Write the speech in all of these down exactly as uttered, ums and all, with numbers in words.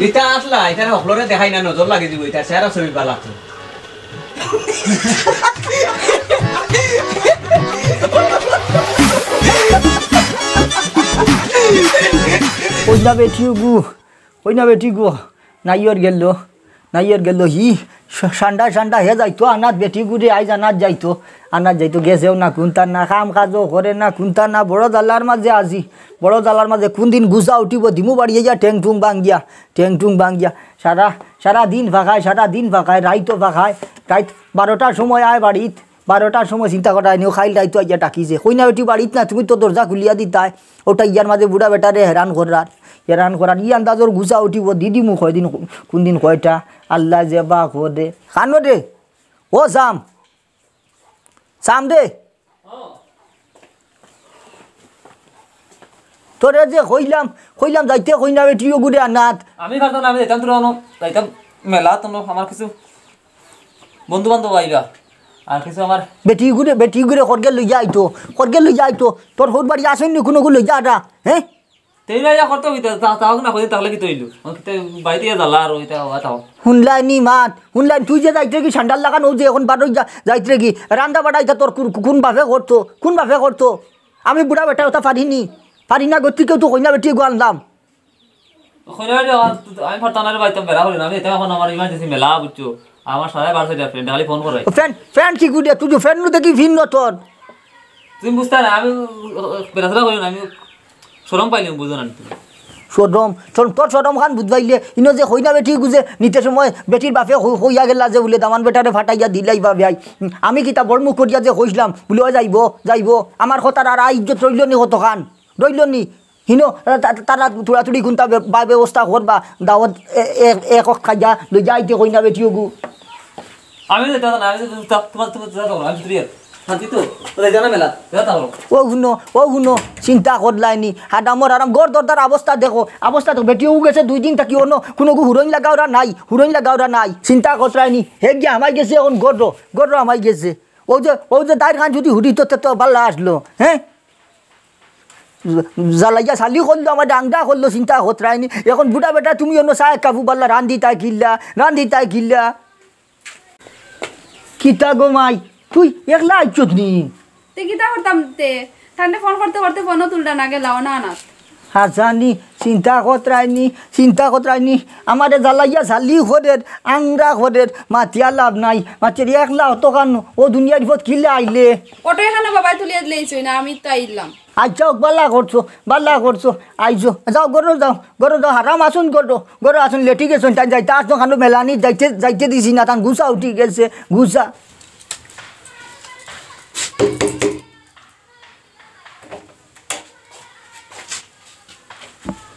ইতা আসলা, ইতারে হকলরে দেখাই না, নজর লাগি দিব, ইতা চেহারা ছবি বালা তো। কইনা বেটি গু, কইনা বেটি গু, নাইয়র গেল, নাইয়র গেল, হি, স-, সান্ডা, সান্ডা, হে যাইতো আনাত বেটি গুরে, আইজ আনাত যাইতো, আনাত যাইতো, গেছেও না, কুন্তা না, কাম কাজও করে না, কুন্তা না, বড় জ্বালার মাঝে আজি, বড় জ্বালার মাঝে, কুন দিন গুছা উঠিব, দিমু বাড়ি ইয়া ঠেং ঠুং ভাঙ্গিয়া, ঠেং ঠুং ভাঙ্গিয়া, সারা, সারা দিন ফাঁকায়, সারা দিন ফাঁকায়, রাইতও ফাঁকায়, রাইত বারোটার সময় আয় বাড়িত, বারোটার সময় চিন্তা করা হয়নি, ও খাইল রাইতো আইয়া ডাকি যে, "কইনা বেটি বাড়িত না, তুমি তো দরজা খুলিয়া দিতায়।" ওটা ইয়ার মাঝে বুড়া বেটারে হেরান করার, হেরান করার, ই আন্দাজর গুছা উঠিব, দি দিমু কয়দিন, কুন দিন কয়টা, আল্লাহ যে বা কো দে। কানো দে, ও সাম, সাম দে। তোরে যে কইলাম, কইলাম যাইতে কইনা বেটি ওগুরে আনাত। আমি পারতাম না, আমি যাইতাম তোর অনো, যাইতাম মেলা তো আমার কিছু বন্ধু বান্ধব আইবা, আর কিছু আমার বেটি গুরে, বেটি গুরে খড়গে লইয়া আইতো, খড়গে লইয়া আইতো। তোর হৌর বাড়ি আসেননি কোনো গু লইয়া আটা, হ্যাঁ? তেই না ইয়া করতে হইতে, তা-, তাও না কইতে তাহলে কি তৈল? ও কিতা বাইতে ইয়া জ্বালা আর ওইটা ওয়া তাও। হুনলাই নি মাত, হুনলাই তুই যে যাইতে কি সান্ডাল লাগান, ও যে এখন বারো যা-, যাইতে কি রান্দা বাড়া ইতা তোর কুন, কুন বাপে করতো, কুন বাপে করতো? আমি বুড়া বেটা ওটা পারিনি, পারি না গতি কেউ তো কইনা বেটি গো আনলাম। কইনা বেটি, আমি পারতাম না রে ভাই, তুমি বেড়া হলে না, আমি এটা এখন আমার ইমার্জেন্সি মেলা বুঝছো, আমার সাড়ে বারোশো টা ফ্রেন্ড খালি ফোন করে। ফ্রেন্ড, ফ্রেন্ড কি গুদে? তুই তো ফ্রেন্ড নু দেখি ভিন্ন তোর। তুমি বুঝতে না, আমি বেড়াচেড়া করি না, আমি শরম পাইলাম, বুঝো না তুমি। শরম, শরম, তোর শরম খান বুঝবাইলে, ইনো যে কইনা বেটি গুজে নিতে সময় বেটির বাপে কই-, কইয়া গেলা যে বুলে দামান বেটারে ফাটাইয়া দিলাই বা ভাই। আমি কিতা বড় মুখ করিয়া যে কইছিলাম, বুলে, "ও যাইবো, যাইবো।" আমার কথার আর আই ইজ্জত রইল নি কতখান? রইল নি? হিনো, তা-, তা-, তারা তুড়াতুড়ি কুন্তা বে-, বা ব্যবস্থা করবা, দাওয়াত এ-, এ-, এক খাইয়া লই যাইতে কইনা বেটি ওগু। আমি তো এটা না, আমি তো তা-, তোমার, তোমার, তোমার, তোমার, আমি তো রিয়েল। শান্তি তো, তো যাই জানা মেলা, যা তাহলে। ও হুনো, ও হুনো, চিন্তা করলাইনি। হাডামর আরাম, গর দরদার অবস্থা দেখো, অবস্থা দেখো, বেটি ও গেছে দুই দিন থাকি অনো, কোনো গু হুরইন লাগাওরা নাই, হুরইন লাগাওরা নাই। চিন্তা করলাইনি, হে গিয়া হামাই গেছে এখন গর, গর হামাই গেছে। ও যে, ও যে দায়ের খান যদি হুরি তো, তো, তো বাল্লা আসলো, হ্যাঁ? জ্বালাইয়া শালি করলো, আমার ডাংডা করলো, চিন্তা করতে রায়নি। এখন বুড়া বেটা তুমি অন্য সাহেব কাবু বাল্লা রান্দি তাই কিল্লা, রান্দি তাই কিল্লা। কিতা গো মাই, তুই একলা আইছত নি? তে কিতা করতাম তে? তান্ডে ফোন করতে করতে ফোনও তুলরা না, গেলাও না আনাত। হাসানি, চিন্তা করতে রায়নি, চিন্তা করতে রায়নি। আমারে জ্বালাইয়া শালি করের, আংরা করের, মাতিয়া লাভ নাই। মাতির একলা অত কান, ও দুনিয়ার পথ কিলা আইলে? অটো এখানো বাবায় তুলিয়া দিলেইছই না, আমি তো আইলাম। আচ্ছা, বালা করছো, বালা করছো, আইছো। যাও, গরো যাও, গরো যাও, হারাম আসুন গরো, গরো আসুন, লেটি গেছুন, তাই যাইতে আসতো খানো মেলানি, যাইতে, যাইতে দিছি না, তান গুছা উঠি গেছে, গুছা।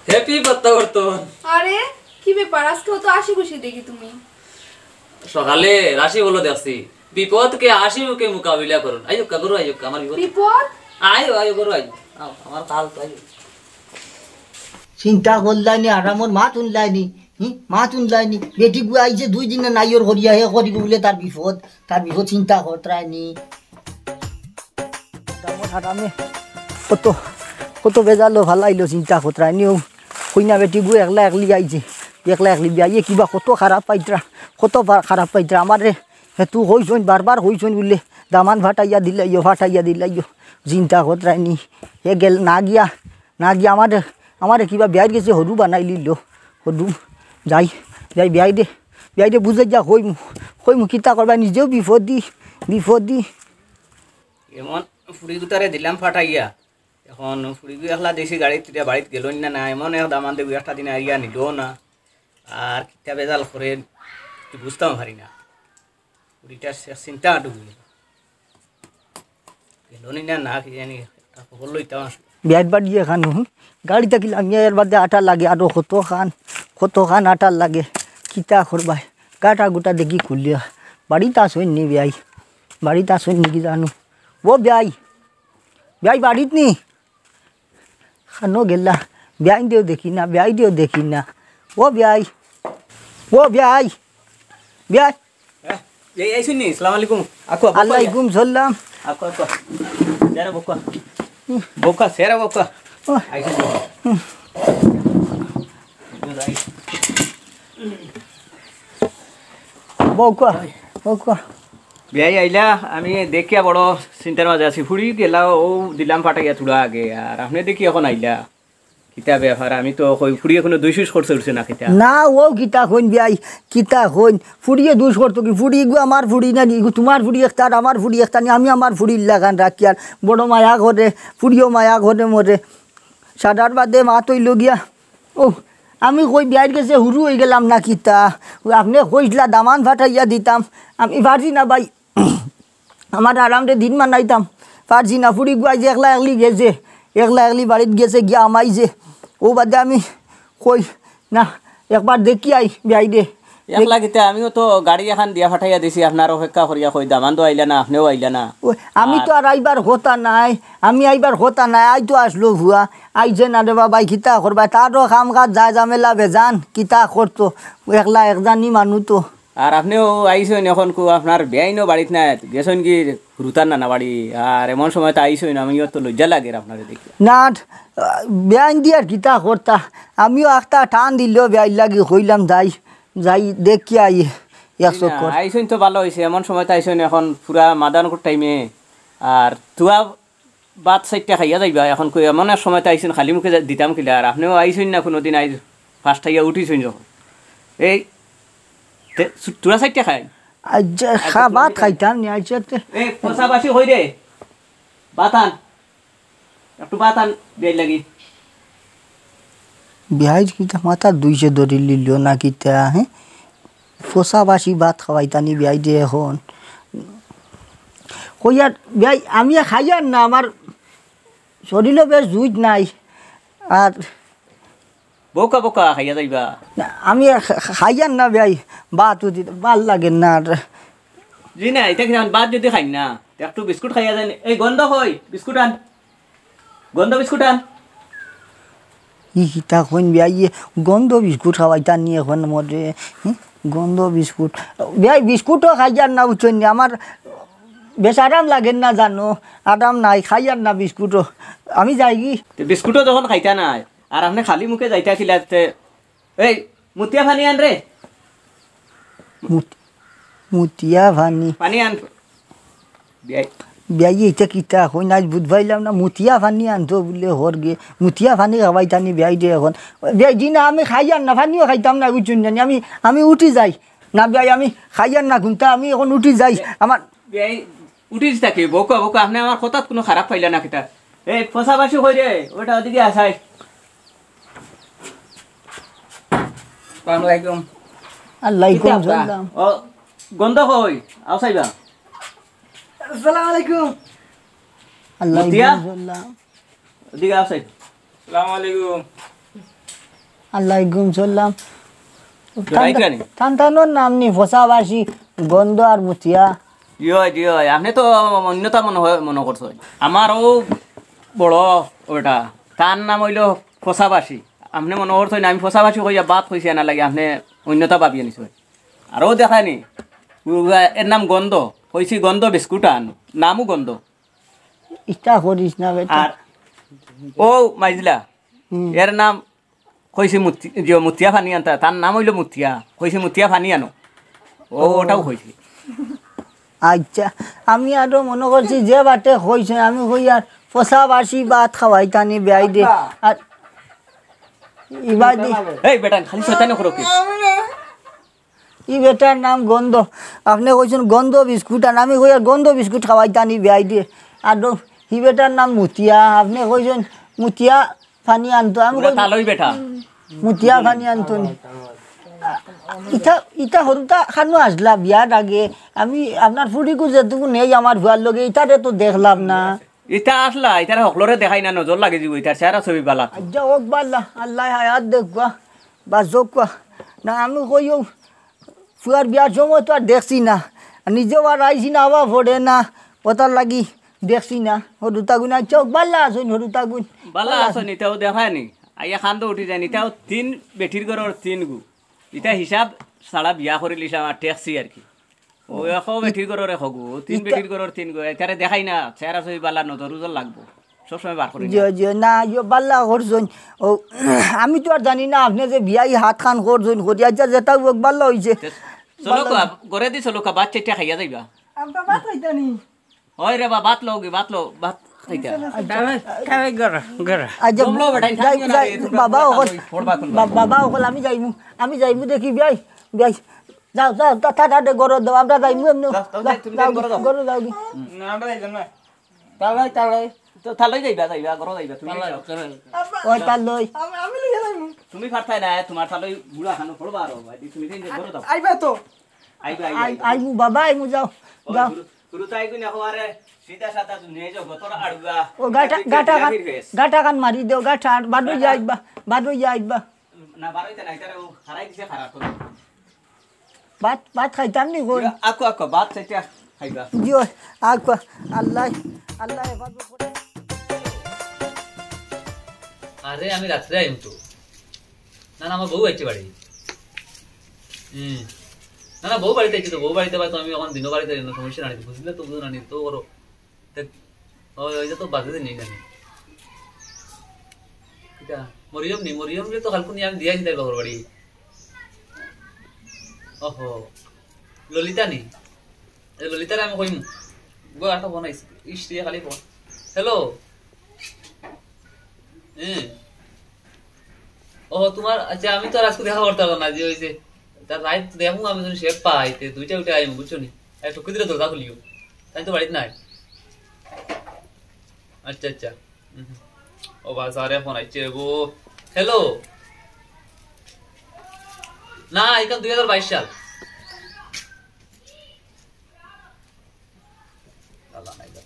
হ্যাপি প্রত্যাবর্তন। আরে, কি ব্যাপার? আজকে অত হাসি খুশি দেখি তুমি। সকালে রাশি বলো দেখছি, বিপদকে হাসি মুখে মোকাবিলা করুন। আইও কা, গরো আইও কা, আমার বিপদ। বিপদ? আইও, আইও, গরো আইও। আও, আমার কাল তো আইও। চিন্তা করলাইনি, আর আমার মাত হুনলাইনি, হুম? মাত হুনলাইনি। বেটি গুয়া আইছে দুই দিনে নাইওর করিয়া, হে করিব বুলে তার বিপদ, তার বিপদ চিন্তা করতে রায়নি। হারামে, হারামে। কত, কত বেজালো ফালাইলো চিন্তা করতে রায়নি। ও কইনা বেটি গু একলা একলি আইছে, একলা একলি বিয়াইয়ে কিবা কত খারাপ পাইতরা, কত বা-, খারাপ পাইতরা। আমারে হেতু কইছইন, বারবার কইছইন বুলে, দামান ফাটাইয়া দিলাইও, ফাটাইয়া দিলাইও। চিন্তা করতে রায়নি। হে গেল না গিয়া, না গিয়া আমারে, আমারে কিবা বিয়াইর গেছে হরু বানাই লিল, হরু। যাই, যাই বিয়াইরে, বিয়াইরে বুঝাইয়া কইমু, কইমু কিতা করবা, নিজেও বিপদি, বিপদি। এমন ফুড়ি গুতারে দিলাম ফাটাইয়া, এখন ফুড়ি গু একলা দেশি গাড়িত তুলিয়া বাড়িত গেল না, না, এমন এক দামান দেবু একটা দিন আইয়া নিল না, আর কিতা বেজাল করে কি বুঝতাম পারি না। ফুড়িটার সে চিন্তা আটু গেল, গেল নি না, না কি জানি, একটা খবর লইতাম আসলে। বিয়ার বাড়ি এখানো, হুম? গাড়ি থাকি লামিয়া এর বাদে আটা লাগে, আরো কত খান, কত খান আটা লাগে, কিতা করবায়? গাটা গুটা দেখি খুলিয়া, বাড়িত আসইন নি বিয়াই, বাড়িত আসইন নি কি জানো? ও বিয়াই, বিয়াই বাড়িত নি? খানো গেলা, বিয়াই দিও দেখি না, বিয়াই দিও দেখি না। ও বিয়াই, ও বিয়াই, বিয়াই। হ্যাঁ, এই, এই শুননি, সালাম আলাইকুম। আকো, আকো, আলাইকুম সালাম। আকো, আকো। সেরা বকা। বকা, সেরা বকা। ও। আইসো। হুম। যাই। বউক্কা, বউক্কা। বিয়াই আইলা, আমি দেখিয়া বড় চিন্তার মাঝে আছি। ফুড়ি গেলা, অউ দিলাম ফাটাইয়া থুড়া আগে, আর আপনে দেখি অখন আইলা। কিতা ব্যাপার? আমি তো কই ফুড়িয়ে কুনু দুষ-উষ করছে উঠছে না কিতা? না, অউ কিতা কইন বিয়াই, কিতা কইন? ফুড়িয়ে দুষ করতো কি? ফুড়ি ইগু আমার ফুড়ি না নি? ইগু তুমার ফুড়ি একটা, আর আমার ফুড়ি একটা নি? আমি আমার ফুড়ির লাখান রাখিয়ার বড় মায়া করে, ফুড়িও মায়া করে মোরে। সাদার বাদে মাত অইলো গিয়া, ও, আমি কই বিয়াইর গেছে হুরু অইগেলাম না কিতা? আপনে কইছলা দামান ফাটাইয়া দিতাম, আমি পারছি না ভাই। আমার আরামরে দিন মানাইতাম পারছি না। ফুড়ি গুয়াই যে একলা একলি গেছে, একলা একলি বাড়িত গেছে, গিয়া হামাইছে। অউ বাদে আমি কই, না, একবার দেখি আই বিয়াইরে। একলা কিতা, আমিও তো গাড়ি এখান দিয়া ফাটাইয়া দিছি, আপনার অপেক্ষা করিয়া। কই দামান্দও আইলা না, আপনেও আইলা না। ও, আমি তো আর আইবার কথা নায়, আমি আইবার কথা নায়, আই তো আসলো ভুয়া। আইছে না রে বাবা, কিতা করবা, তারও কাম কাজ যায় ঝামেলা বেজান, কিতা করতো, একলা একজানি মানু তো। আর আপনেও আইছইন অখন কু, আপনার বিয়াইনও বাড়িত নাই, গেছইন কি হুরুতার নানা বাড়ি, আর এমন সময় তো আইছইন, আমিও তো লজ্জা লাগের আপনারে দেখি। না, বিয়াইন দি আর কিতা করতা, আমিও একটা টান দিল বিয়াইর লাগি, কইলাম যাই, যাই দেখি আই এক না, চক্কর। আইছইন তো ভালা অইছে, এমন সময় তো আইছইন, অখন পুরা মাদানকুর টাইমে, আর তুয়া ভাত চাইট্টা খাইয়া যাইবা। অখন কই এমন এক সময় তো আইছইন, খালি মুখে যা-, দিতাম কিলা, আর আপনেও আইছইন না কুনুদিন, আইজ ফার্স্ট আইয়া উঠিছইন যখন। এই, তে, সু-, তুরা চাইট্টা খাই। আইজ খা, ভাত খাইতাম নি, আইজ তে। এই, পচা বাসি কই রে? ভাত আন। একটু ভাত আন, বিয়াইর লাগি। বিয়াইর কিতা মাথা দুইশো ধরি লিল না কিতা, হে? পচা বাসি ভাত খাওয়াইতানি বিয়াইরে অখন। কইয়ার, বিয়াই, আমি আর খাইয়ার না, আমার শরীরও বেশ জুইত নাই। আর বউক্কা বউক্কা খাইয়া যাইবা। না, আমি আর খা-, খা-, খাইয়ার না বিয়াই, ভাত উদি, ভালা লাগের না আর। জি না, ইতা কিতা ভাত যুদি খাইন না, তে একটু বিস্কুট খাইয়া যাইন। এই গন্ধ কই? বিস্কুট আন। গন্ধ বিস্কুট আন। ই কিতা কইন বিয়াই, ইয়ে গন্ধ বিস্কুট খাওয়াইতানি অখন মোরে, হি? গন্ধ বিস্কুট। বিয়াই বিস্কুটও খাইয়ার না, বুঝছইন নি? আমার বেশ আরাম লাগের না জানো, আরাম নাই, খাইয়ার না বিস্কুটও। আমি যাইগি। তে বিস্কুটও যখন খাইতা নায়, আর আপনে খালি মুখে যাইতা কিলা তে, এই, মুতিয়া পানি আন রে। মুত-, মুতিয়া পানি। পানি আন। বিয়াই। বিয়াই, ইতা কিতা কইন, আইজ বুঝ পাইলাম না, মুতিয়া পানি আনতো বুলে হর গে, মুতিয়া পানি খাওয়াইতানি বিয়াইরে অখন। বিয়াই, জি না, আমি খাইয়ার না, পানিও খাইতাম না, বুঝছইন নি, আমি, আমি উঠি যাই। না বিয়াই, আমি খাইয়ার না কুন্তা, আমি অখন উঠি যাই। আমার বিয়াই, উঠিস থাকি, বউক্কা, বউক্কা, আপনে আমার কথাত কুনু খারাপ পাইলা না কিতা? এই, পচা বাসি কই রে? ওটা ওদিকে আছাই। আসসালামু আলাইকুম। আলাইকুম কিতা আপা? সালাম। ও, গন্ধ কই? আও চাইবা। আসসালামু আলাইকুম। আলাইকুম মতিয়া? সালাম। ওদিকে আও চাই। আসসালামু আলাইকুম। আলাইকুম সালাম। জোড়াই কানি? তান তানর নাম নি, পচা বাসি, গন্ধ আর মুতিয়া। জি অয়, জি অয়। আপনে তো অন্যতা মনো অয়, মনো করছইন। আমার অউ বড় অটা, তার নাম অইলো পচা বাসি। আপনে মনো করছইন আমি পচা বাসি কইয়া ভাত কইছি, এনার লাগি আপনে অন্যতা ভাবিয়া নিছইন। আর অউ দেখইন নি, এর নাম গন্ধ, কইছি গন্ধ বিস্কুট আন, নামও গন্ধ। ইতা করিস না বেটা। আর অউ মাইজলা, হুম। এর নাম কইছি মুতি-, যে মুতিয়া পানি আনতা, তার নাম অইলো মুতিয়া। কইছি মুতিয়া পানি আনো। অউ, ও। অটাও কইছি। আইচ্ছা, আমি আরো মনো করছি যে বাটে কইছে, আমি কইয়ার পচা বাসি ভাত খাওয়াইতানি বিয়াইরে। আব্বা। আর ইবাদি এই বেটা, খালি শয়তানি করো কি? ই বেটার নাম গন্ধ। আপনে কইছইন গন্ধ বিস্কুট, আর আমি কইয়ার গন্ধ বিস্কুট খাওয়াইতানি বিয়াইরে। আর দ-, ই বেটার নাম মুতিয়া, আপনে কইছইন মুতিয়া পানি আনতো। আমি পুরা কই, তালই বেটা। মুতিয়া পানি আনতো নি। ইতা, ইতা হুরুতা খানো আসলা বিয়ার আগে। আমি আপনার ফুড়িগু যেটুকু নেই আমার ফুয়ার লগে, ইতারে তো দেখলাম না। ইতা আসলা, ইতারে হকলরে দেখাই না, নজর লাগি যিবো, ইতার চেহারা ছবি বালা তো। আইচ্ছা, অউক বালা, আল্লায় হায়াত দেউক্কা, বাচউক্কা। না, আমি কই অউ, ফুয়ার বিয়ার সময় তো আর দেখছি না, আর নিজেও আর আইছি না, আওয়া পড়ে না, অতার লাগি দেখছি না। হুরুতাগুন, আইচ্ছা, অউক বালা আছইন, হুরুতাগুন। বালা আছইন, ইতাও দেখায় নি, আইয়া কান্দো উঠি যায়নি, ইতাও তিন বেটির ঘরর তিন গু, ইতা হিসাব ছাড়া বিয়া করিলিছে আমার ঠেকছি আর কি। অউ একো বেটির ঘরর একগু, তিন ইতা- বেটির ঘরর তিন গু, ইতারে দেখাই না, চেহারা ছবি বালা নজর উজর লাগবো। সবসময় বার করি না। জি, জি, না, ইয়ো, বালা করছইন। ও, আমি তো আর জানি না আপনে যে বিয়াই হাত খান করছইন, করি আচ্ছা, যেটা হোক, বালা অইছে। তে চলো বালা কা, অইছে। ঘরে দি চলো কা, ভাত চাইটা খাইয়া যাইবা। আব্বা, ভাত খাইতা নি? ওই রে বা, ভাত লও গি, ভাত লও, ভাত খাইতা। খাবে, খাবে, গরম, গরম। আচ্ছা, জমলো বেটা, যাই, খাইও না যাই, রে, তোমরা বাবা পুরা অকল, খাও, ফোড়বা কোন বা-, বাবা অকল, আমি যাইমু, আমি যাইমু দেখি বিয়াই, বিয়াই। যাও, যাও, তা, তা, তা, ঘরে দাও, আমরা যাইমু এমনে। যাও, যাও, যাও, যাও, তুমি যাও, ঘরে যাও। ঘরে যাও গি। না, আমরা যাইতাম না। তালই, তালই। তো তালই যাইবা, যাইবা, ঘরে যাইবা, তুমি তালই, যাও। তালই। আব্বা, ওই তালই। আমি, আমি লইয়া যাইমু। তুমি পারতায় না, তোমার তালই বুড়া খানো পড়বা আরো, ভাই, তুমি যাই ঘরে যাও। আইবা তো? আইবা, আইবা, আই-, আইবা। আইমু বাবা, আইমু, যাও, ও, যাও। গুরু, গুরু তাই কই না, হওয়ারে সিধা সাদা দুনিয়ায় যাও, গতর আড়ুয়া। ও, গাটা, গাটা কান, গাটা কান মারি দেও, গাটা, আর বারো যাইবা, বারো যাইবা। না, বারো ইতা নাই, তারা ও হারাই দিছে, খারাপ করে। ভাত, ভাত খাইতাম নি গো? ইয়া, আকো, আকো, ভাত চাইটা খাইবা। জিও, আকো, আল্লাহ, আল্লাহ হেফাজত করে। আরে, আমি রাত্রে আইমু তো। না, না, আমার বউ আইছে বাড়ি। হুম। না, না, বউ বাড়িত আইছে তো, বউ বাড়িত বা তো আমি অখন দিনো বাড়িত আইমু, সমস্যা নাই, বুঝলে তো, বুঝো না, নি তো করো। তে, ওই, ওই যে তো বাজে দিন নেই জানি। কিতা? মরিয়ম নি, মরিয়ম রে তো কালকু নিয়া আমি দিয়া আইছি তাইর বাপর বাড়ি। ওহো, ললিতা নি? এ, ললিতারে আমি কইমু। গো, একটা ফোন আইছে। ইস রে, খালি ফোন। হ্যালো। হুম। ও, তোমার, আচ্ছা, আমি তো আর আজকে দেখা করতে পারলাম না, যে ওই যে, তার রাইত দেখমু আমি যদি সে পাই, তে দুইটা উঠে আইমু, বুঝছো নি? একটু কুদিরে দরজা খুলিও। তাই তো বাড়িত নাই। আচ্ছা, আচ্ছা। হুম, হুম। ও বা, স্যারে ফোন আইছে গো। হ্যালো। না, এখান দুই হাজার বাইশ সাল। আল্লাহ নাই, আল্লাহ।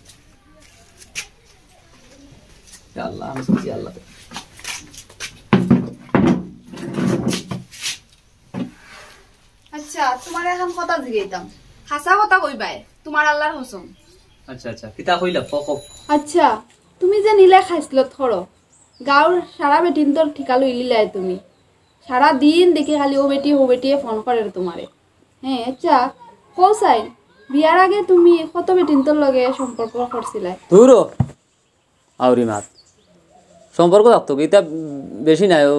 ইয়া আল্লাহ, আমি শুনছি আল্লাহ। আচ্ছা, তোমার এখন কথা জিগাইতাম, হাছা কথা কইবায়, তোমার আল্লাহর কসম। আচ্ছা, আচ্ছা, কিতা কইলা? কও, কও। আচ্ছা, তুমি যে নিলে খাইছলত করো, গাঁওর সারা বেটিন্তর ঠিকা লইলিলায় তুমি। সারা দিন দেখি খালি ও বেটি, ও বেটিয়ে ফোন করের তোমারে। হ্যাঁ, আচ্ছা, কও চাই, বিয়ার আগে তুমি কত বেটিন্তর লগে সম্পর্ক করছিলায়? দূরো, আউরি মাত। সম্পর্ক থাকতো কি? ইতা বেশি নাই। ও,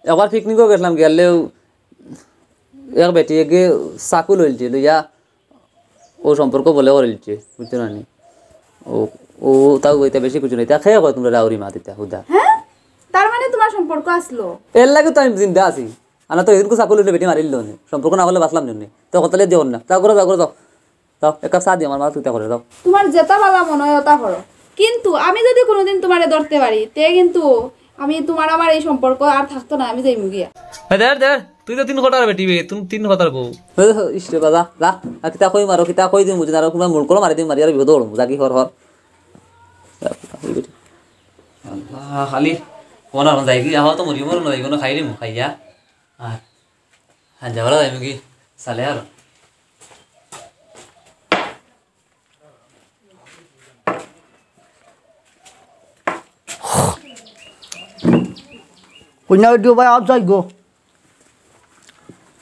একবার পিকনিকও গেছিলাম, গেলেও এক বেটি এগে চাকু লইলছে, লইয়া ও সম্পর্ক বলে করিলছে, বুঝছো না নি? ও, ও তাও ইতা বেশি কিছু নাই। ইতা খেয়ে কয় তোমরা আউরি মাত ইতা, হুদা। হ্যাঁ? তার মানে তোমার সম্পর্ক আসলো? এর লাগি তো আমি জিন্দা আছি। আনা তো এদিনকু চাকু লইলে বেটি মারিল নি। সম্পর্ক না করলে বাঁচলাম নি। তো কতলে দিও না। তা করো, তা করো, যাও। যাও, এক কাপ চা দিও, আমার মা তুই তা করে, যাও। তোমার যেটা ভালা মনে হয় ওটা করো, কিন্তু আমি যদি কোনোদিন তোমারে ধরতে পারি, তে কিন্তু আমি তোমার আমার এই সম্পর্ক আর থাকতো না, আমি যাইমু গিয়া। এ, দের, দের, তুই তো তিন কথার বেটি বে, তুমি তিন কথার বউ। এ, ইস রে বাবা, যা, আর কিতা কই মারো, কিতা কই দিম বুঝি না, আর কুনবা মুড় করে মারি দিম, মারি আর বিপদ হলো, যা কি হর হর। আল্লাহ, খালি কোন আর যাই কি, আমার তো মরি মরি নয়, কোনো খাইলি মু খাইয়া। আর, হ্যাঁ, যাওয়ার যাই কি, সালে আর। কইনা ওই দিও ভাই, আজ যাই গো।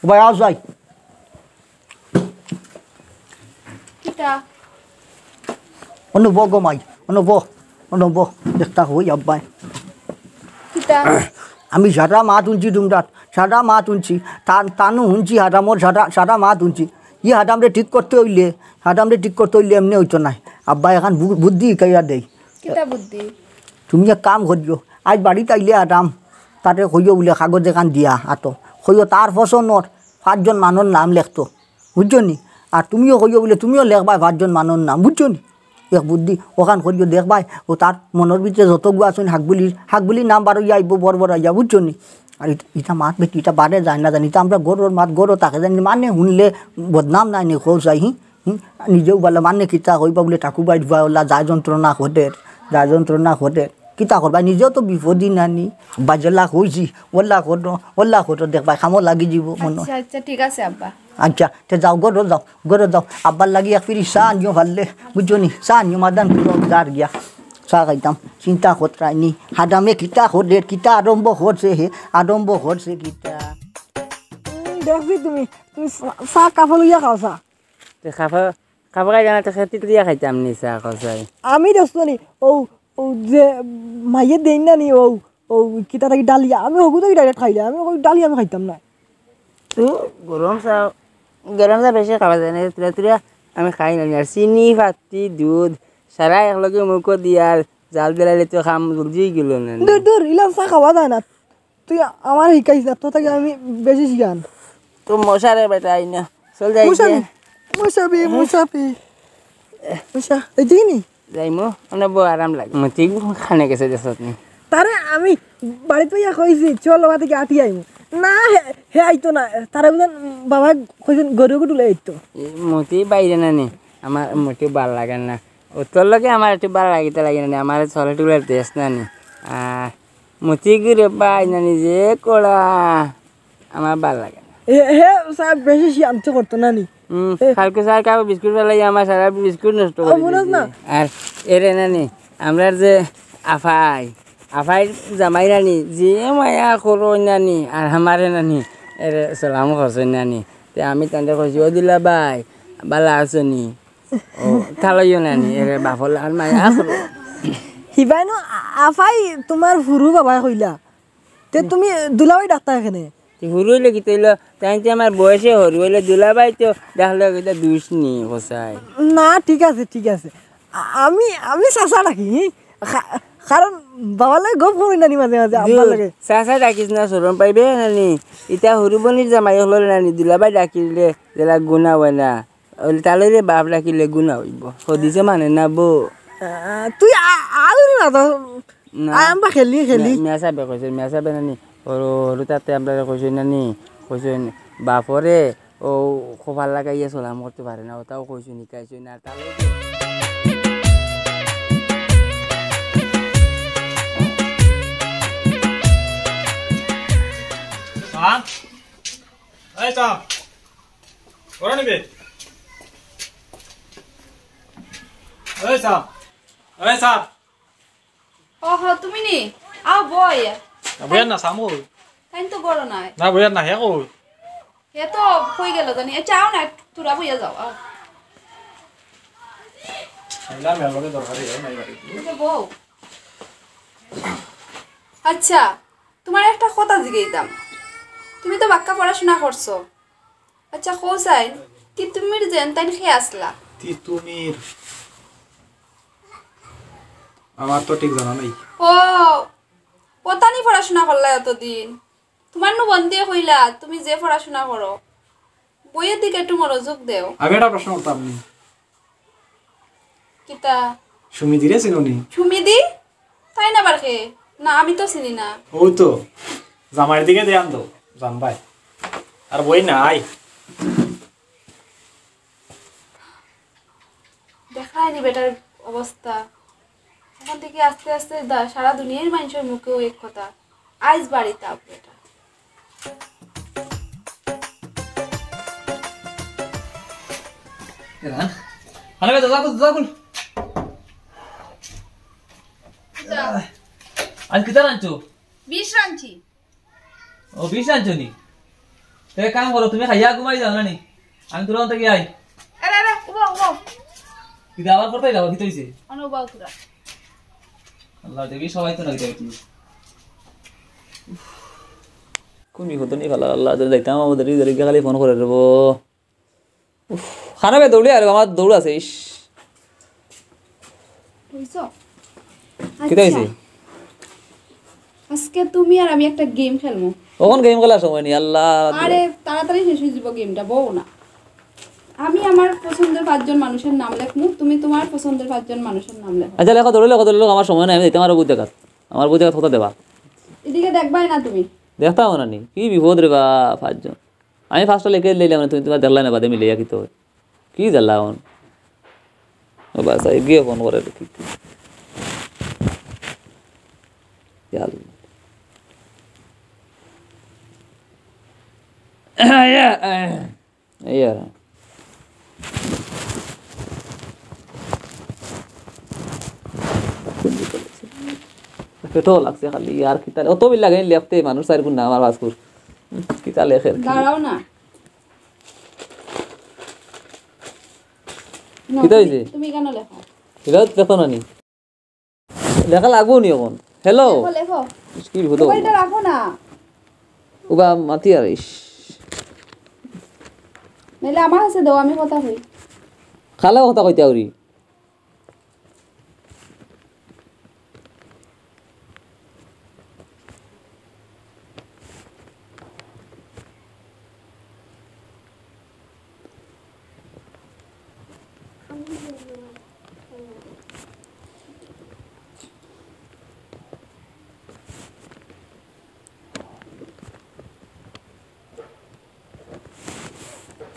ও ভাই, আজ যাই। কিতা? অনু ব গো মাই, অনু ব, অনু ব, দেখতা হই আব্বাই। কিতা? আমি সারা মাত হুনছি তোমরার, সারা মাত হুনছি। তান-, তানু হুনছি হারামর সারা, সারা মাত হুনছি। ই হারামরে ঠিক করতে অইলে, হারামরে ঠিক করতে অইলে এমনে অইতো নায়। আব্বা এখান বু-, বুদ্ধি হিকাইয়া দেই। কিতা বুদ্ধি? তুমি এক কাম করিও, আইজ বাড়িত আইলে হারাম, তারে কইও বুলে কাগজ এখান দিয়া আতো। কইও তার পছন্দর পাঁচজন মানষর নাম লেখতো, বুঝছো নি? আর তুমিও কইও বুলে তুমিও লেখবায় পাঁচজন মানষর নাম, বুঝছো নি? এক বুদ্ধি, ওখান করিও দেখবায়, ও তার মনর ভিতরে যতগু আছইন হাকবুলির, হাকবুলির নাম বারইয়া আইবো বড় বড় আইয়া, বুঝছো নি? আর ইত-, ইতা মাত বেটি, ইতা বারে যায় না জানি, ইতা আমরা গরর মাত গরো তাকে জানি, মানে হুনলে বদনাম নাই নি, কও চাই, হি? হুম? নিজেও বলে মানে কিতা কইবা বুলে ঠাকুর বাইর বা ওলা যায় যন্ত্রণা ঘটের, যায় যন্ত্রণা ঘটের। কিতা করবা? নিজেও তো বিপদই নানি। বা যেলা কইছি, ওলা করো, ওলা করো, দেখবায়, কামো লাগি যিবো মনো। আচ্ছা, আচ্ছা, ঠিক আছে, আব্বা। আচ্ছা, তে যাও, ঘরো যাও, ঘরো যাও। আব্বার লাগি এক পিরি চা আনিও পারলে, বুঝছো নি? চা আনিও, মাদান পুরো যার গিয়া। চা খাইতাম, চিন্তা করতাই নি। হারামে কিতা করলে, কিতা আরম্ভ করছে হে, আরম্ভ করছে কিতা? উম, দেখছি তুমি, তুমি চা, চা কাপো লইয়া খাও চা। তে কাপো, কাপো খাইতাম না, তে খেতি দিয়া খাইতাম নি চা, কও চাই। আমি দেখছো নি, ও ও যে মাইয়ে দেইন না নি, ও, ও কিতা থাকি ডালিয়া, আমি হগু থাকি direct খাইলে, আমি ওই ডালিয়া আমি খাইতাম না। তো গরম চা, গরম চা বেশি খাওয়া যায় না, তুরা তুরা আমি খাই না, আর চিনি, পাতি, দুধ, সারা একলগে মুখো দিয়ার জাল দিলাইলে তো কাম জলদি গেল না। দূর, দূর, ইলা চা খাওয়া যায় না। তুই আমার শিখাইস না, তোর থাকি আমি বেশি শিখান। তো মশা রে বেটা, আই না। চল যাই মশা গিয়া। নি? মশা বি, মশা বি। মশা, এই দেখি নি? যাইমু, মানে বউ আরাম লাগে। মতি খানে গেছে দেশত নি। তারে আমি বাড়িত পাইয়া কইছি, "চল, ওখান থেকে আটি আইমু।" না, হে, হে আইতো না। তারা বুঝেন, বাবা কইছেন, "গরু গুটুলে আইতো।" এ, মতি বাইরে না নি, আমার মতি ভালা লাগে না। ও তোর লগে আমার একটু ভালা লাগিতে লাগে না নি, আমার চলে টুলে দেশ না নি। আহ, মতি গিরে বাই নানি যে কড়া, আমার ভালা লাগে না। এ, হে, সাহেব বেশি শিয়ান্ত করতো না নি? হুম, এ। কালকে স্যার কাপড় বিস্কুট ফেলাই আমার সারা বিস্কুট নষ্ট ও, করে মনে দিয়েছে। না? আর এরে নানি, আমরার যে আফাই, আফাই জামাই নানি, যে মায়া করো নানি, আর আমারে নানি, এরে সালাম করছে নানি। তে আমি তানরে কইছি, "ও দুলা ভাই, ভালা আছো নি?" ও, তালইও নানি, এরে বাফল আর মায়া করো। হিবাইনো আ-, আফাই তোমার হুরু বাবায় কইলা। তে তুমি দুলাভাই ডাকতা কেনে? তে হুরু হইলে কিতা অইলো? তাইন তে আমার বয়সে হুরু হইলে দুলাভাই তো ডাকলে কিতা দুষ নি, কসাই। না, ঠিক আছে, ঠিক আছে। আ-, আমি, আমি চাচা ডাকি, হি? কা-, কারণ বাবার লগে গপ করি নানি মাঝে মাঝে, আব্বার দুর, লগে। চাচা ডাকিস না, শরম পাইবে নানি। ইতা হুরু বনির জামাই হলো নানি, দুলাভাই ডাকিলে যেলা গুনা হয় না। ওই তালইরে বাপ ডাকিলে গুনা হইব। হদিসে মানে না বউ। আ, তুই আ-, আউরি না তো। না। আ, আমরা খেলি, খেলি। মিয়া, মিয়া সাহেবে কইছে, মিয়া সাহেবে নানি, হরু, হরু তাতে আমরা কইছে নানি, কইছে বাপরে, ও খোপার লাগাইয়া সালাম করতে পারে না, ওটাও কইছে নি, কইছে না, তাহলে সাম, এই সাম, ওরা নিবে। এই সাম, এই সাম। ওহো, তুমি নি? আও, বই। না, বইয়ার না, সামু। তাইন তো গরো নাই। না, বইয়ার না, হে কই? হে তো কই গেল জানি। আচ্ছা, আও না, তোরা বইয়া যাও, আও। আইলাম, এর লগে দরকারি, এ নাই বাড়ি। এই যে বউ। আচ্ছা, তোমার একটা কথা জিগাইতাম। তুমি তো বাক্কা পড়াশোনা করছো। আচ্ছা, কও চাইন, তিতুমির যেন তাইন কে আছলা? তিতুমির? আমার তো ঠিক জানা নাই। ও, কতানি পড়াশোনা করলা এতদিন? তোমার নু বন্দিয়ে কইলা, তুমি যে পড়াশোনা করো, বইয়ের দিকে একটু মনোযোগ দেও। আমি একটা প্রশ্ন করতাম নি। কিতা? সুমিদিরে চিনো নি? সুমিদি? তাইন আবার কে? না, আমি তো চিনি না। ওই তো, জামাইর দিকে ধ্যান দাও, জানবায়। আর বই না, আই। দেখরায় নি বেটার অবস্থা। অখন থাকি আস্তে আস্তে দা-, সারা দুনিয়ার মানষর মুখে ওই এক কথা, "আইজ বাড়িত আও বেটা।" এরা? আরে বেটা, যা খুল, যা খুল। যা। আইজ কিতা রানছো? বিষ রানছি। ও, বিষ আনছো নি? তে এক কাম করো, তুমি খাইয়া ঘুমাই যাও না নি? আমি তোরা অন্তে গিয়া আই। আরে, আরে, উবাও, উবাও। কিতা আবার করতে যাবো? কিতা হইছে? অনো উবাও তোরা। আল্লাহ, দেখি সবাই তো না কিতা হইছে। কোন বিপদ নি খালা, আল্লাহ, যাইতাম আমাদের ইদারে গিয়া খালি ফোন করে দেবো। উফ, খানা বে দৌড়ে আর আমার দৌড় আছে, ইস। বুঝছো? কিতা আচ্ছা। হইছে? আজকে তুমি আর আমি একটা গেম খেলবো। অখন গেম খেলার সময় নি, আল্লাহ। আরে, তাড়াতাড়ি শেষ হয়ে যাবো গেমটা, বউ না। আমি আমার পছন্দের পাঁচজন মানুষের নাম লেখমু, তুমি তোমার পছন্দের পাঁচজন মানুষের নাম লেখো। আচ্ছা, লেখো, দৌড়ে লেখো, দৌড়ে লেখো, আমার সময় নাই, আমি যাইতাম আরো বুঝ দেখাত। আমার বুঝ দেখাত কথা দেবা। এদিকে দেখবায় না তুমি। দেখতাম না নি, কি বিপদ রে বা, পাঁচজন। আমি পাঁচটা লেখে লইলাম না, তুমি তোমার দেখলাই না, বাদে মিলে কি তো। কি জ্বালা অখন? ও বাস, এই গিয়ে ফোন করে দেখি। ইয়াল। এই আর। পেটও লাগছে খালি, আর কিতা? অত বিল লাগে লেখতে মানুষ চাইর গুণ না আমার বাসকুর। কিতা লেখের কি? দাঁড়াও না। না, কিতা তুমি, হইছে? তুমি কেন লেখো? কিতা লেখো না নি? লেখা লাগবো নি অখন? হ্যালো। লেখো, লেখো। মুশকিল হতো। মোবাইলটা রাখো না। উবা মাতি আর ইস। নাইলে আমার কাছে দাও, আমি কথা কই। খালা কথা কইতে আউরি।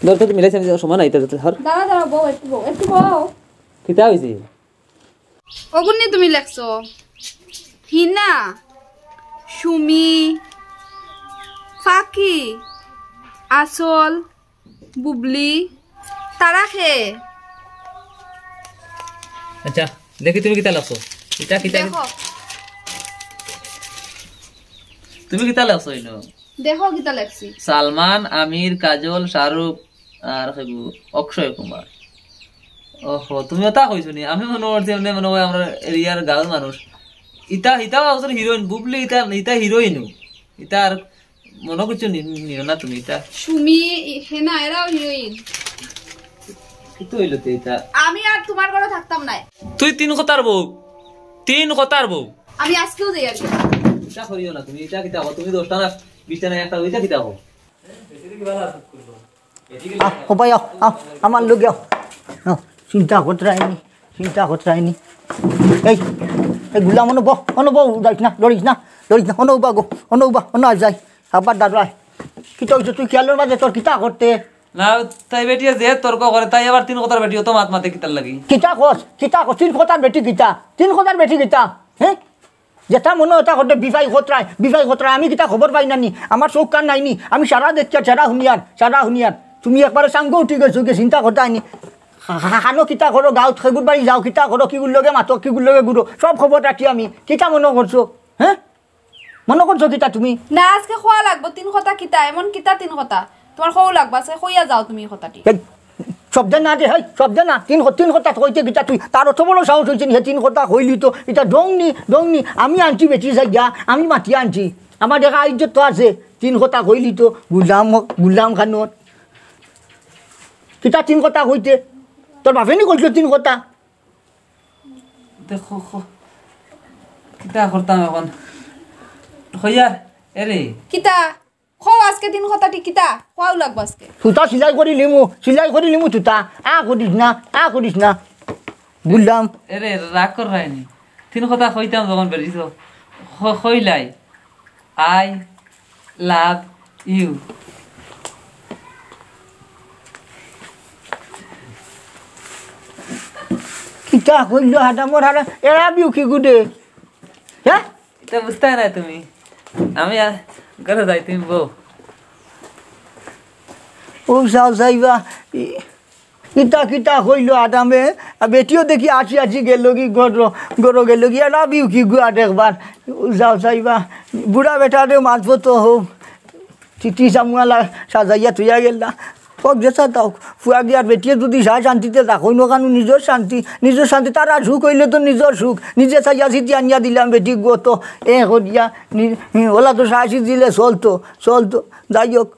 দরকার তো মিলাইছে, আমি সময় নাই, তার হর। দাঁড়া, দাঁড়া, বউ, একটু বউ, একটু বউ। কিতা হইছে? অগুন নি তুমি লেখছো? হিনা, সুমি, ফাকি, আসল, বুবলি, তারা খে। আচ্ছা, দেখি তুমি কিতা লেখছো? কিতা, কিতা? দেখো। তুমি কিতা লেখছো ইনো? দেখো কিতা লেখছি। সালমান, আমির, কাজল, শাহরুখ, আর কেগু অক্ষয় কুমার। ওহো, তুমি ওটা কইছো নি? আমি মনে করছি এমনি মনে হয় আমরা এরিয়ার গাঁওর মানুষ। ইতা, ইতা ওদের হিরোইন, বুবলি ইতা, ইতা হিরোইন। ইতা আর মনে করছো নি, নিও না তুমি ইতা। সুমি, হেনা, এরাও হিরোইন। কিতা হইলো তে ইতা? আমি আর তোমার ঘরে থাকতাম না। তুই তিন কথার বউ, তিন কথার বউ। আমি আজকেও যাই আর কি। ইতা করিও না তুমি, ইতা কিতা হো? তুমি দশটা না, বিশটা না, একটা হইতা কিতা হো? আহ, ও ভাই, আও, আও, আমার লগে আও। আও, চিন্তা করতে রাইনি, চিন্তা করতে রাইনি। এই, এই গুলাম, অনো বহ, অনো বহ, যাইস না, লড়িস না, লড়িস না, অনো উবা গো, অনো উবা, অনো আয় যাই। আবার দাঁড়ায়। কিতা হইছে তুই খেয়ালের মাঝে তোর কিতা করতে? না, তাই বেটিয়ে যে তর্ক করে, তাই আবার তিন কথার বেটি অত মাত মাতে কিতার লাগি? কিতা কস, কিতা কস, তিন কথার বেটি কিতা, তিন কথার বেটি কিতা, হ্যাঁ? যেটা মনে হয় ওটা করতে বিফাই খতরায়, বিফাই খতরায়। আমি কিতা খবর পাই না নি? আমার চোখ কান নাই নি? আমি সারা দেখছি আর সারা হুনিয়ার, সারা হুনিয়ার। তুমি একবারে সাঙ্গ উঠি গেছো, কি চিন্তা করতে আইনি? হা-, হা-, হানো কিতা করো, গাঁওত খেগুর বাড়ি যাও, কিতা করো, কিগুর লগে মাতো, কিগুর লগে ঘুরো, সব খবর রাখি আমি। কিতা মনে করছো? হ্যাঁ? মনে করছো কিতা তুমি? না, আজকে খোয়া লাগবো তিন কথা কিতা, এমন কিতা তিন কথা? তোমার খোয়া লাগবো, আজকে খইয়া যাও তুমি কথাটি। এই, শব্দ না দে, হেই, শব্দ না। তিন ক-, তিন কথা কইতে কিতা তুই? তার অত বড় সাহস হইছে নি, হে তিন কথা কইলি তো। ইটা ডং নি, ডং নি। আমি আনছি বেটি চাইয়া, আমি মাতিয়া আনছি। আমার দেখা ইজ্জত তো আছে। তিন কথা কইলি তো, গুলাম, গুলাম খানোর। কিতা তিন কথা কইতে? তোর বাপে নি কইছিল তিন কথা? দেখো, খ-, কিতা করতাম এখন? খইয়া, এরে। কিতা? খো আজকে তিন কথাটি কিতা? খোয়াও লাগবো আজকে। তুতা সিলাই করি লিমু, সিলাই করি লিমু তুতা। আ করিস না, আ করিস না। বললাম। এরে, রাগ কর রাইনি। তিন কথা কইতাম যখন বেরিয়েছ, খ-, খইলাই। I love you। কিতা কইল হাদামর হারা, এরা বিউ কি গুদে? হ্যাঁ? ইটা বুঝতায় না তুমি। আমি আ-, ঘরে যাই, তুমি বউ। ও যাও যাইবা। ই-, ইতা কিতা কইল আদামে? আর বেটিও দেখি আসি আসি গেল কি ঘর, ঘর গেল কি? এরা বিউ কি গুয়া দেখবার? ও যাও যাইবা। বুড়া বেটারে মাতবো তো হোক। চিঠি সামুয়ালা সাজাইয়া থইয়া গেল না। হোক, যেসা তাও, ফুয়া গিয়ার বেটিয়ে যদি সা শান্তিতে থাকইন, ওখানো নিজর শান্তি, নিজর শান্তি, তারা সুখ হইলে তো নিজর সুখ। নিজে চাইয়া চিঠি আনিয়া দিলাম বেটি গো তো, এ করিয়া, নি-, ওলা তো সা চিঠি দিলে চলতো, চলতো। যাই হোক,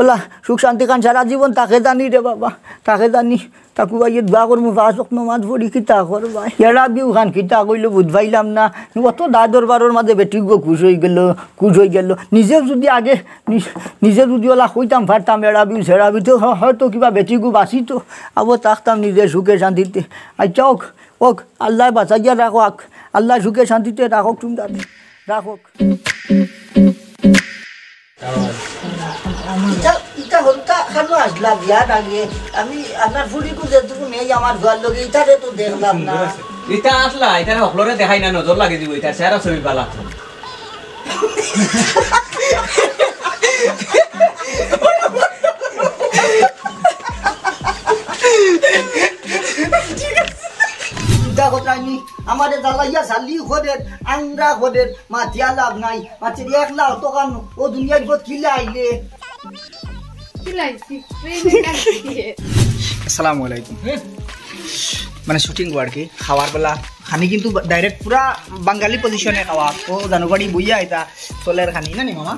ওলা সুখ শান্তি খান সারা জীবন থাকে জানি রে বাবা, থাকে জানি। তাকু ভাইয়ে দোয়া করমু, পাঁচ ওয়াক্ত নমাজ পড়ি, কিতা করবায়? এরা বিউ খান কিতা কইলো বুঝ পাইলাম না। অত দায় দরবারর মাঝে বেটি গো খুশ হই গেল, খুশ হই গেল। নিজেও যদি আগে নিজ-, নিজে যদি ওলা কইতাম পারতাম, এড়াবি, সেড়াবি, তো হ-, হয়তো কিবা বেটিগু বাঁচিতো, আবো থাকতাম নিজে সুখে শান্তিতে। আচ্ছা, হোক, হোক, আল্লাহ বাঁচাইয়া রাখো, আক-, আল্লাহ সুখে শান্তিতে রাখো, তুমি দাদি, রাখো। ইটা, ইটা হলতা খানো আসলা বিয়ার আগে। আমি আপনার ফুড়িগু যেটুকু নেই আমার ঘর লগে, ইটারে তো দেখলাম না। ইটা আসলা, ইটারে হকলরে দেখাই না, নজর লাগি দিব, ইটা চেহারা ছবি বালা। চিন্তা করতাম নি, আমারে জ্বালাইয়া জালি করের, আংরা করের, মাতিয়া লাভ নাই। মাতির এক লাখ টাকা নো, ও দুনিয়ার বিপদ কিলা আইলে। কিলা আইছি? আসসালামু আলাইকুম। মানে শুটিং আর কি, খাওয়ার বেলা খানি কিন্তু ডাইরেক্ট পুরা বাঙালি পজিশনে খাওয়া। ও জানো বাড়ি বইয়া এটা চলের খানি না নি মামা?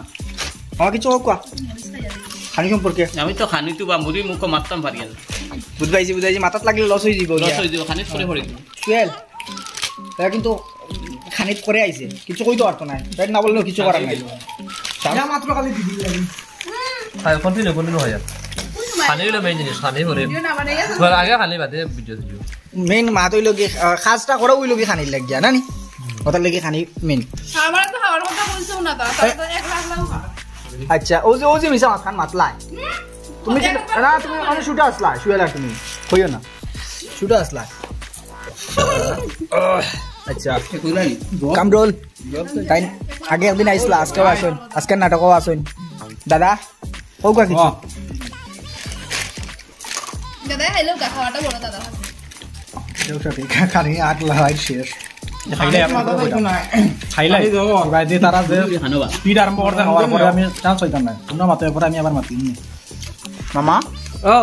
মামা কিছু কউক্কা খানি সম্পর্কে? আমি তো খানি তো বা মুড়ি মুখো মারতাম পারি না। বুঝবাইছি, বুঝবাইছি, মাথাত লাগলে লস অই যাইবো। লস অই যাইবো, খানিত পরে পরে। সুয়েল, তারা কিন্তু খানিত করে আইছে, কিছু কইতে পারতো না, পেট না বললেও কিছু করার নাই। যা মাত্র খালি দিদি লাগে। খাই, continue, continue হয় আর। খানি অইলো মেইন জিনিস, খানি পরে। ভিডিও না বানাইয়া তো আগে খানি বাদে ভিডিও দিও। মেইন মাত অইলো কি, আহ, কাজটা করা অইলো কি খানির লাগিয়া, না নি? ওটার লাগি খানি মেইন। আমার তো খাওয়ার কথা বলছেও না তারা, তারা তো এক লাখ লাখ খায়। আচ্ছা, ও যে, ও যে মিছা মাতখান মাতলায়। তুমি যে, না, তুমি মানে শুটে আসলা, শুয়ে লাগ তুমি। কইও না। শুটে আসলা। আচ্ছা। কামরুল, তাই আগে একদিন আইসলা, আজকেও আসইন, আজকের নাটকও আসইন। দাদা, কউক্কা কিছু। দাদা, hello, খাওয়াটা বড় দাদা। খালি আট লাগাই শেষ। খাইলে খাইলে খাইলে খাইলে খাইলে। খাইলে খাইলে। খাইলে। খাইলে। খাইলে। খাইলে। খাইলে। খাইলে। খাইলে। খাইলে। খাইলে। খাইলে। খাইলে। খাইলে। খাইলে। খাইলে। খাইলে। খাইলে। খাইলে। মামা? ও।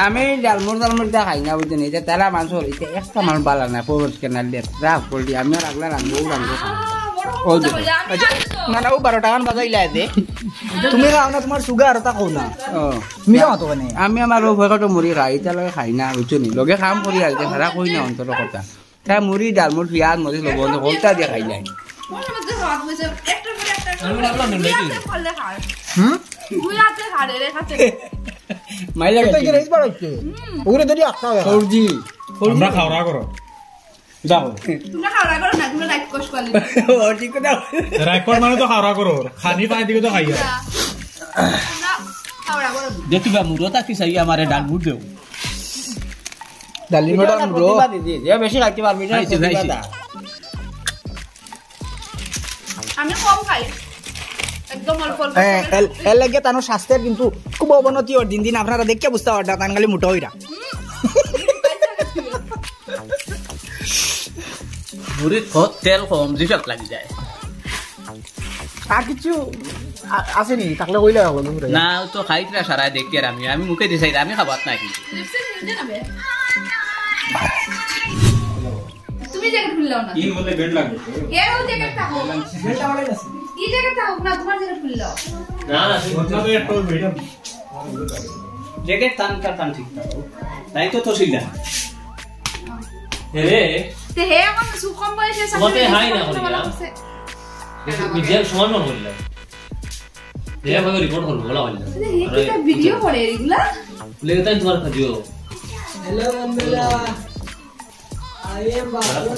আমি ডালমুড় টালমুড় দিয়া খাই না, বুঝছো নি? ইতা তেলা মাংস, ইতা একটা মাল বালা না, পরিষ্কার না, লেত্রা, পল্টি, আমি আর আগলা রান্ধবো, ও রান্ধবো খাই। ও দেখো। আচ্ছা, না, না, ও বারো টাকান বাজাইলা আছে। তুমি খাও না, তুমার সুগার, ওটা খাও না। ও। তুমি খাও তো কেনে? আমি আমার ও পকেটো মুড়ি খাই, ইতা লগে খাই না, বুঝছো নি? লগে কাম করি আর কি, খারাপ কই না অন্তত কথা। তা মুড়ি, ডালমুড়, পিয়াজ, মরিচ, লবণ, হলতা দিয়া খাইলাই। ওর মধ্যে ভাত হয়েছে, একটার পরে একটা করে আমি ভাবলাম, দুই হাতে নাকি? ধরলে খায়। হুম? দুই হাতে খায় রে, খাচ্ছে। মাইলা এটা গেছে। কি রেস বাড়াইছে? হুম। ওগুলো ধরি আটকা হবে। Four G. আমরা খাওয়া করো। যাও। তোমরা খাওয়া করো না, তোমরা রাইট কষ করলে। ও, ঠিক কথা। রাইট কষ মানে তো খাওয়া করো। খানি পানি দিকে তো খাইয়া। তোমরা খাওয়া করো। দেখি বা, মুড়ো তা কি চাই, আমারে ডালমুড় দেও। ডালিম ওটা মুড়ো। প্রতিভা দিদি, যে বেশি খাইতে পারবি, এটা খাইছি, প্রতিভা খাইছি। তা। আমি কম খাই, একদম অল্প অল্প এ, খাই। এল-, এর লাগে তানোর স্বাস্থ্যের কিন্তু খুব অবনতি অর দিন দিন, আপনারা দেখিয়া বুঝতা পাররা, তান খালি মোটা অইরা। মুড়িত তেল কম, জিফাত লাগি যায়। আর কিছু আ-, আছে নি? থাকলে কইলে অইলো, মনে করে। না, তো খাইতরা সারায় দেখি আর আমি, আমি মুখে দিছি, আমি খাবার না কিন্তু। লিপস্টিক নিতে না বে। তুমি জ্যাকেট খুললাও না। কি বলে বেড লাগবে? এর ও জ্যাকেট থাকো। বেড আমার কাছে। কি জ্যাকেট থাকো না, তোমার জ্যাকেট খুললাও। না, না, তুমি তো একটু বেড। জ্যাকেট টান, টান, টান ঠিক থাকো। তাই তো তহসিলদার। এরে। তে হে এখন সুকম বয়সে তোমাকে হাই না করি না। বিজয় সমান মন করিলাম। এ ভাবে রিপোর্ট করবো, বলা হইল। আরে, হে কিতা ভিডিও করে এগুলা? লেগে তাই তোমার কাজও। হ্যালো বন্ধুরা। I am Babul.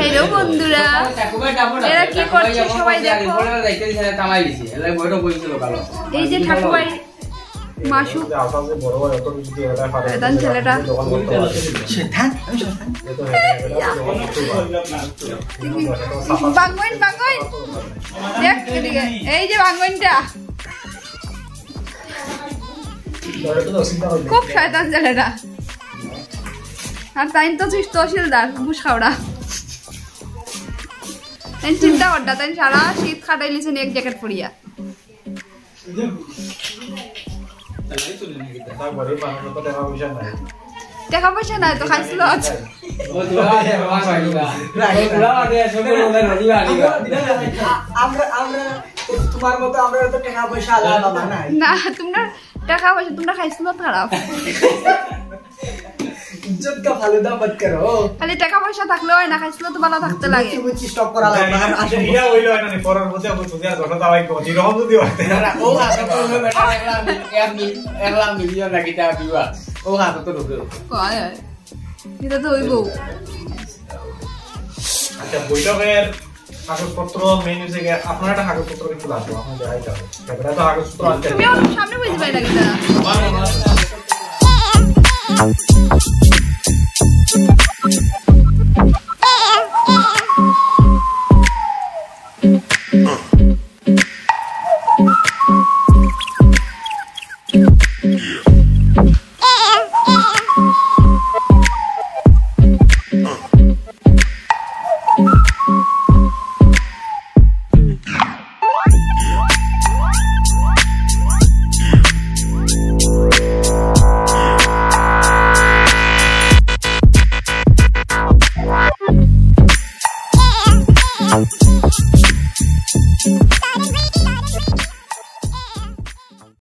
হ্যালো বন্ধুরা। এরা কি করছে সবাই দেখো। এই যে ঠাকুরবাড়ি মাসু। এদান ছেলেটা। বাঙ্গইন, বাঙ্গইন। দেখ এদিকে। এই যে বাঙ্গইনটা। খুব শয়তান ছেলেটা। আর তাইন তো তহসিলদার, ঘুষ খাওরা। তাইন চিন্তা করতা, তাইন সারা শীত কাটাইলিছইন এক জ্যাকেট পরিয়া। টেকা পয়সা নাই তো খাইছলত। আমরা, আমরা তো তোমার মতো, আমরা তো টেকা পয়সা আলা বাবা নাই। না, তোমরা টেকা পয়সা, তোমরা খাইছলত খারাপ। ইজ্জত কা ফালুদা মত করো। খালি টেকা পয়সা থাকলে অয় না, খাইছলত তো ভালা থাকতে লাগে। বুঝছি, বুঝছি, স্টপ করা লাগবে। আর আসো। এটা হইলো না, পরের মধ্যে আমি বুঝে আর কথা দাওয়াই করছি, রকম যদি হয়। না, না, ও আশা করবে বেটা, একলা, এক মিল-, একলা মিলিয়ন নাকি তা দিবা। ও হাতে তো ঢুকে। কয় হয়? এটা তো হইবো। আচ্ছা, বৈঠকের কাগজপত্র, মেইন হইছে গিয়া, আপনার একটা কাগজপত্র কিছু লাগবে, আপনার দেখাই যাবে। এবারে তো কাগজপত্র আছে। তুমি আমার সামনে বসে পাই না কেন? আমার মনে হয়